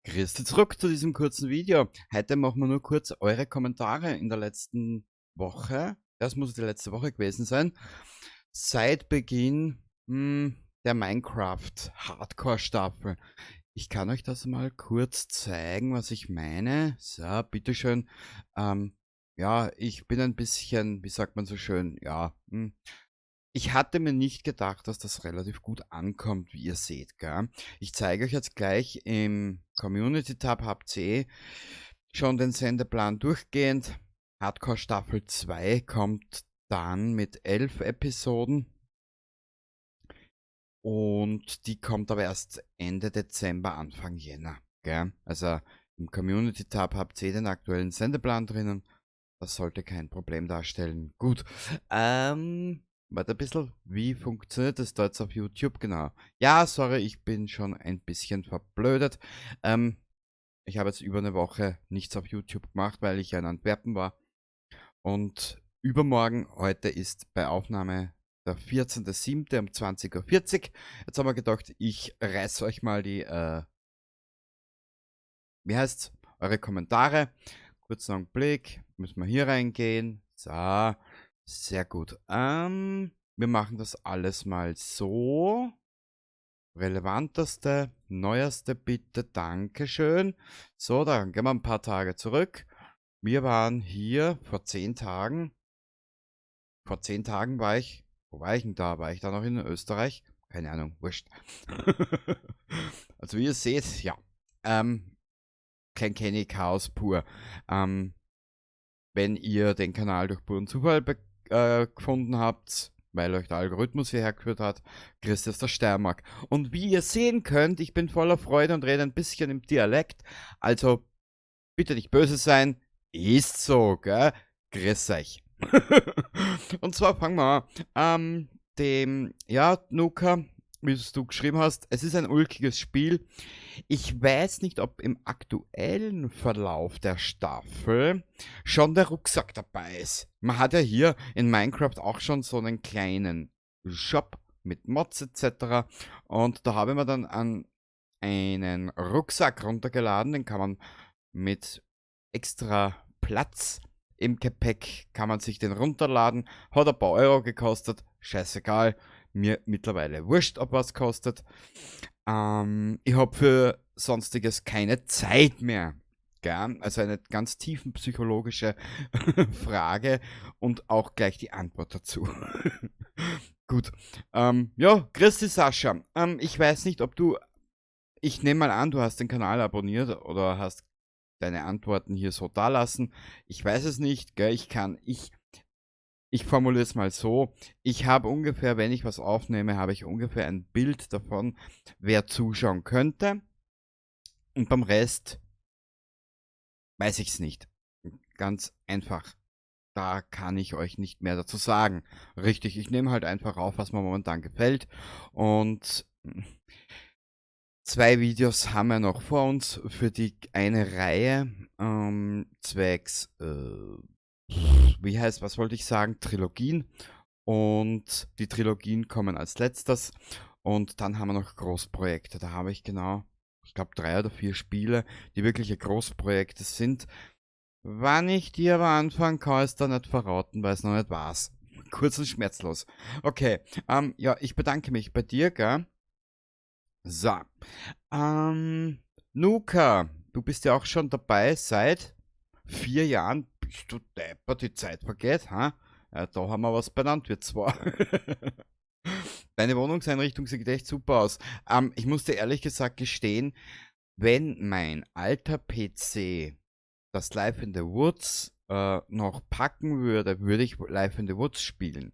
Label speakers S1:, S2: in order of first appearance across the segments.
S1: Grüß dich zurück zu diesem kurzen Video. Heute machen wir nur kurz eure Kommentare in der letzten Woche. Das muss die letzte Woche gewesen sein. Seit Beginn der Minecraft Hardcore Staffel. Ich kann euch das mal kurz zeigen, was ich meine. So, bitteschön. Ja, ich bin ein bisschen, wie sagt man so schön, ja, Ich hatte mir nicht gedacht, dass das relativ gut ankommt, wie ihr seht, gell? Ich zeige euch jetzt gleich im Community-Tab, habt ihr eh schon den Sendeplan durchgehend. Hardcore Staffel 2 kommt dann mit 11 Episoden. Und die kommt aber erst Ende Dezember, Anfang Jänner, gell? Also im Community-Tab habt ihr den aktuellen Sendeplan drinnen. Das sollte kein Problem darstellen. Gut. Warte ein bisschen, wie funktioniert das da jetzt auf YouTube? Genau. Ja, sorry, ich bin schon ein bisschen verblödet. Ich habe jetzt über eine Woche nichts auf YouTube gemacht, weil ich ja in Antwerpen war. Und übermorgen, heute ist bei Aufnahme der 14.07 um 20:40 Uhr. Jetzt haben wir gedacht, ich reiß euch mal die, wie heißt's, eure Kommentare. Kurzen Augenblick, müssen wir hier reingehen. So, sehr gut. Wir machen das alles mal so. Relevanteste, neueste bitte, Dankeschön. So, dann gehen wir ein paar Tage zurück. Wir waren hier vor 10 Tagen. Vor 10 Tagen war ich, wo war ich denn da? War ich da noch in Österreich? Keine Ahnung, wurscht. Also wie ihr seht, ja. Kein Kenny Chaos pur. Wenn ihr den Kanal durch puren Zufall gefunden habt, weil euch der Algorithmus hierher geführt hat, Chris aus der Steiermark. Und wie ihr sehen könnt, ich bin voller Freude und rede ein bisschen im Dialekt. Also bitte nicht böse sein, ist so, gell? Grüß euch. Und zwar fangen wir an. Dem, ja, Nuka, wie du geschrieben hast, es ist ein ulkiges Spiel. Ich weiß nicht, ob im aktuellen Verlauf der Staffel schon der Rucksack dabei ist. Man hat ja hier in Minecraft auch schon so einen kleinen Shop mit Mods et cetera. Und da habe ich mir dann einen Rucksack runtergeladen. Den kann man mit extra Platz im Gepäck, kann man sich den runterladen. Hat ein paar Euro gekostet. Scheißegal. Mir mittlerweile wurscht, ob was kostet. Ich hab für Sonstiges keine Zeit mehr. Gell? Also eine ganz tiefenpsychologische Frage und auch gleich die Antwort dazu. Gut. Ja, grüß dich, Sascha. Ich weiß nicht, ob du, ich nehme mal an, du hast den Kanal abonniert oder hast deine Antworten hier so dalassen. Ich weiß es nicht, gell? Ich kann, ich, ich formuliere es mal so, ich habe ungefähr, wenn ich was aufnehme, habe ich ungefähr ein Bild davon, wer zuschauen könnte. Und beim Rest weiß ich's nicht. Ganz einfach. Da kann ich euch nicht mehr dazu sagen. Richtig, ich nehme halt einfach auf, was mir momentan gefällt. Und 2 Videos haben wir noch vor uns für die eine Reihe, zwecks, wie heißt, was wollte ich sagen, Trilogien. Und die Trilogien kommen als letztes. Und dann haben wir noch Großprojekte. Da habe ich genau, ich glaub, 3 oder 4 Spiele, die wirkliche Großprojekte sind. Wann ich die aber anfangen kann, ist da nicht verraten, weil es noch nicht war's. Kurz und schmerzlos. Okay, ja, ich bedanke mich bei dir, gell? So. Nuka, du bist ja auch schon dabei seit 4 Jahren. Bist du deppert, die Zeit vergeht, ha? Ja, da haben wir was benannt, wir zwei. Deine Wohnungseinrichtung sieht echt super aus. Ich muss dir ehrlich gesagt gestehen, wenn mein alter PC das Life in the Woods noch packen würde, würde ich Life in the Woods spielen.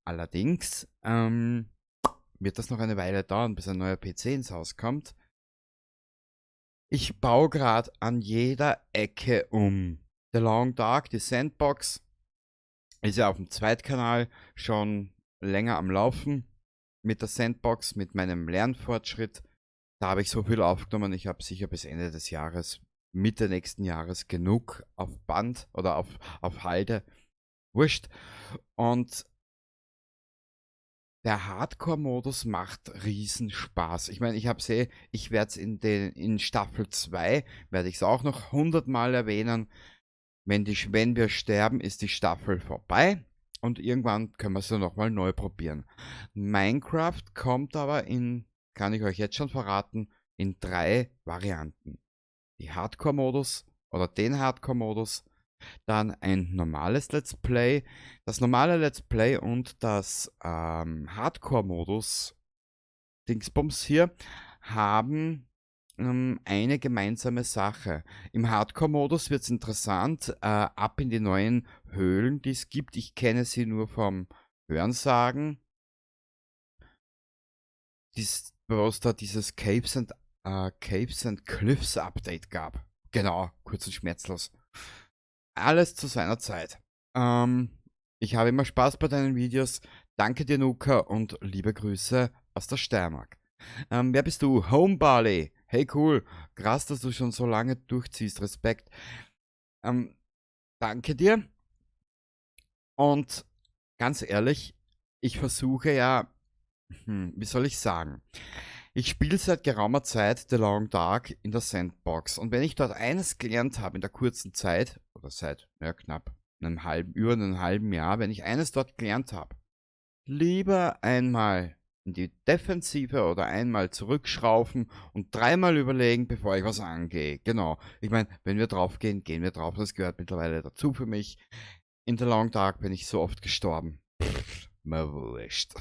S1: Allerdings wird das noch eine Weile dauern, bis ein neuer PC ins Haus kommt. Ich baue grad an jeder Ecke um. The Long Dark, die Sandbox, ist ja auf dem Zweitkanal schon länger am Laufen. Mit der Sandbox, mit meinem Lernfortschritt. Da habe ich so viel aufgenommen, ich habe sicher bis Ende des Jahres, Mitte nächsten Jahres genug auf Band oder auf Halde. Wurscht. Und Der Hardcore-Modus macht Riesenspaß. Ich meine, ich hab's eh, ich werd's in Staffel 2, werde ich's auch noch 100-mal erwähnen. Wenn wir sterben, ist die Staffel vorbei. Und irgendwann können wir es ja nochmal neu probieren. Minecraft kommt aber in, kann ich euch jetzt schon verraten, in 3 Varianten. Die Hardcore-Modus oder den Hardcore-Modus, dann ein normales Let's Play. Das normale Let's Play und das Hardcore-Modus Dingsbums hier haben eine gemeinsame Sache. Im Hardcore-Modus wird's interessant, ab in die neuen Höhlen, die es gibt. Ich kenne sie nur vom Hörensagen. Wo es da dieses Caves and Cliffs Update gab. Genau, kurz und schmerzlos. Alles zu seiner Zeit. Ich habe immer Spaß bei deinen Videos. Danke dir, Nuka, und liebe Grüße aus der Steiermark. Wer bist du? Home Barley. Hey, cool. Krass, dass du schon so lange durchziehst. Respekt. Danke dir. Und ganz ehrlich, ich versuche ja, wie soll ich sagen? Ich spiele seit geraumer Zeit The Long Dark in der Sandbox. Und wenn ich dort eines gelernt habe in der kurzen Zeit, oder seit, ja, knapp einem halben, über einem halben Jahr, wenn ich eines dort gelernt habe, lieber einmal in die Defensive oder einmal zurückschrauben und dreimal überlegen, bevor ich was angehe. Genau. Ich meine, wenn wir drauf gehen, gehen wir drauf. Das gehört mittlerweile dazu für mich. In The Long Dark bin ich so oft gestorben. Pff, mir wurscht.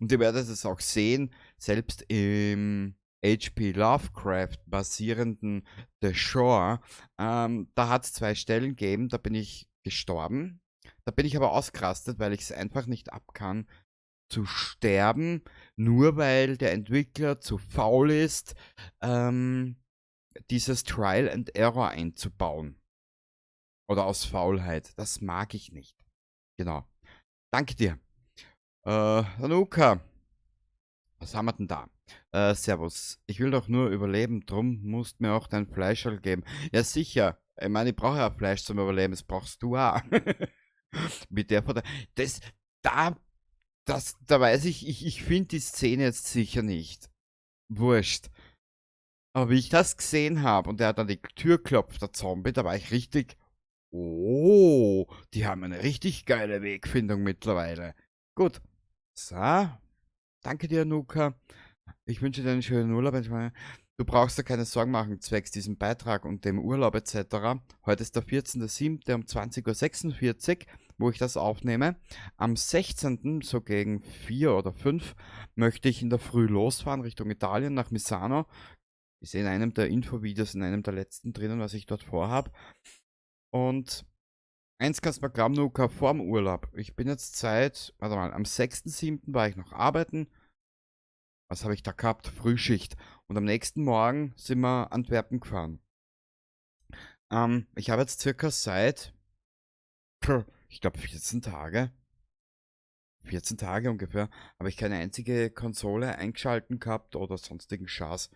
S1: Und ihr werdet es auch sehen, selbst im H.P. Lovecraft basierenden The Shore, da hat es 2 Stellen gegeben, da bin ich gestorben. Da bin ich aber ausgerastet, weil ich es einfach nicht ab kann, zu sterben, nur weil der Entwickler zu faul ist, dieses Trial and Error einzubauen. Oder aus Faulheit. Das mag ich nicht. Genau. Danke dir. Anuka. Was haben wir denn da? Servus. Ich will doch nur überleben, drum musst mir auch dein Fleischerl geben. Ja, sicher. Ich meine, ich brauche ja Fleisch zum Überleben, das brauchst du auch. Mit der Partei. Das, da, das, da weiß ich, ich finde die Szene jetzt sicher nicht. Wurscht. Aber wie ich das gesehen habe und der hat an die Tür klopft, der Zombie, da war ich richtig, oh, die haben eine richtig geile Wegfindung mittlerweile. Gut. So. Danke dir, Nuka. Ich wünsche dir einen schönen Urlaub. Du brauchst dir keine Sorgen machen, zwecks diesem Beitrag und dem Urlaub etc. Heute ist der 14.07. um 20:46 Uhr, wo ich das aufnehme. Am 16., so gegen 4 oder 5, möchte ich in der Früh losfahren Richtung Italien nach Misano. Ich sehe in einem der Infovideos, in einem der letzten drinnen, was ich dort vorhab. Und eins kannst du mir glauben, Nuka, vorm Urlaub. Ich bin jetzt seit, warte mal, am 6.7. war ich noch arbeiten. Was habe ich da gehabt? Frühschicht. Und am nächsten Morgen sind wir Antwerpen gefahren. Ich habe jetzt circa seit, ich glaube 14 Tage, 14 Tage ungefähr, habe ich keine einzige Konsole eingeschalten gehabt oder sonstigen Schas.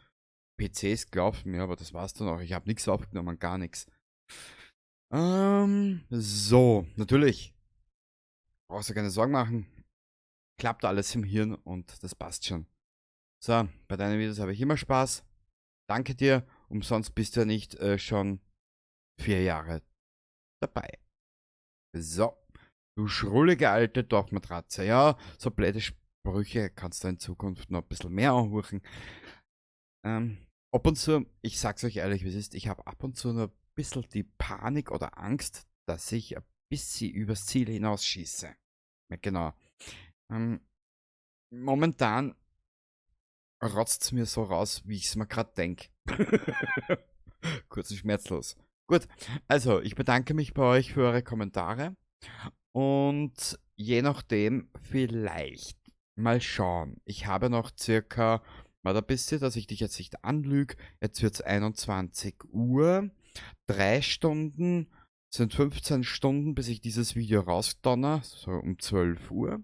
S1: PC ist gelaufen, ja, aber das war's dann auch. Ich habe nichts aufgenommen, gar nichts. So, natürlich. Brauchst du keine Sorgen machen. Klappt alles im Hirn und das passt schon. So, bei deinen Videos habe ich immer Spaß. Danke dir. Umsonst bist du ja nicht schon 4 Jahre dabei. So, du schrullige alte Dorfmatratze. Ja, so blöde Sprüche kannst du in Zukunft noch ein bisschen mehr anhören. Ab und zu, ich sag's euch ehrlich, wie es ist, ich habe ab und zu noch ein bisschen die Panik oder Angst, dass ich ein bisschen übers Ziel hinausschieße. Ja, genau. Momentan rotzt's mir so raus, wie ich's mir grad denk. Kurz und schmerzlos. Gut, also ich bedanke mich bei euch für eure Kommentare und je nachdem vielleicht mal schauen. Ich habe noch circa, warte ein bisschen, dass ich dich jetzt nicht anlüge, jetzt wird's 21 Uhr, 3 Stunden, sind 15 Stunden, bis ich dieses Video rausdonner, so um 12 Uhr.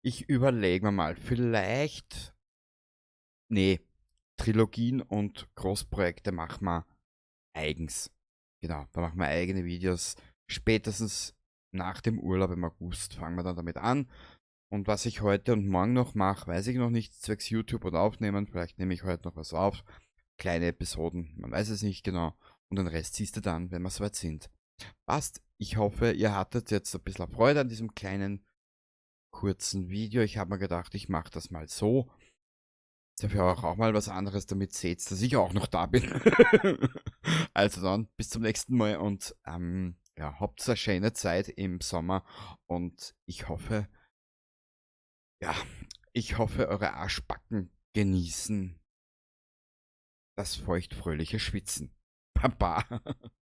S1: Ich überlege mir mal, vielleicht, nee, Trilogien und Großprojekte machen wir eigens. Genau, da machen wir eigene Videos. Spätestens Nach dem Urlaub im August fangen wir dann damit an. Und was ich heute und morgen noch mache, weiß ich noch nicht, zwecks YouTube und Aufnehmen. Vielleicht nehme ich heute noch was auf. Kleine Episoden, man weiß es nicht genau. Und den Rest siehst du dann, wenn wir soweit sind. Passt. Ich hoffe, ihr hattet jetzt ein bisschen Freude an diesem kleinen, kurzen Video. Ich habe mir gedacht, ich mache das mal so. Dafür auch mal was anderes, damit seht, dass ich auch noch da bin. Also dann, bis zum nächsten Mal und ja, habt eine schöne Zeit im Sommer und ich hoffe, ja, ich hoffe, eure Arschbacken genießen das feuchtfröhliche Schwitzen. Baba.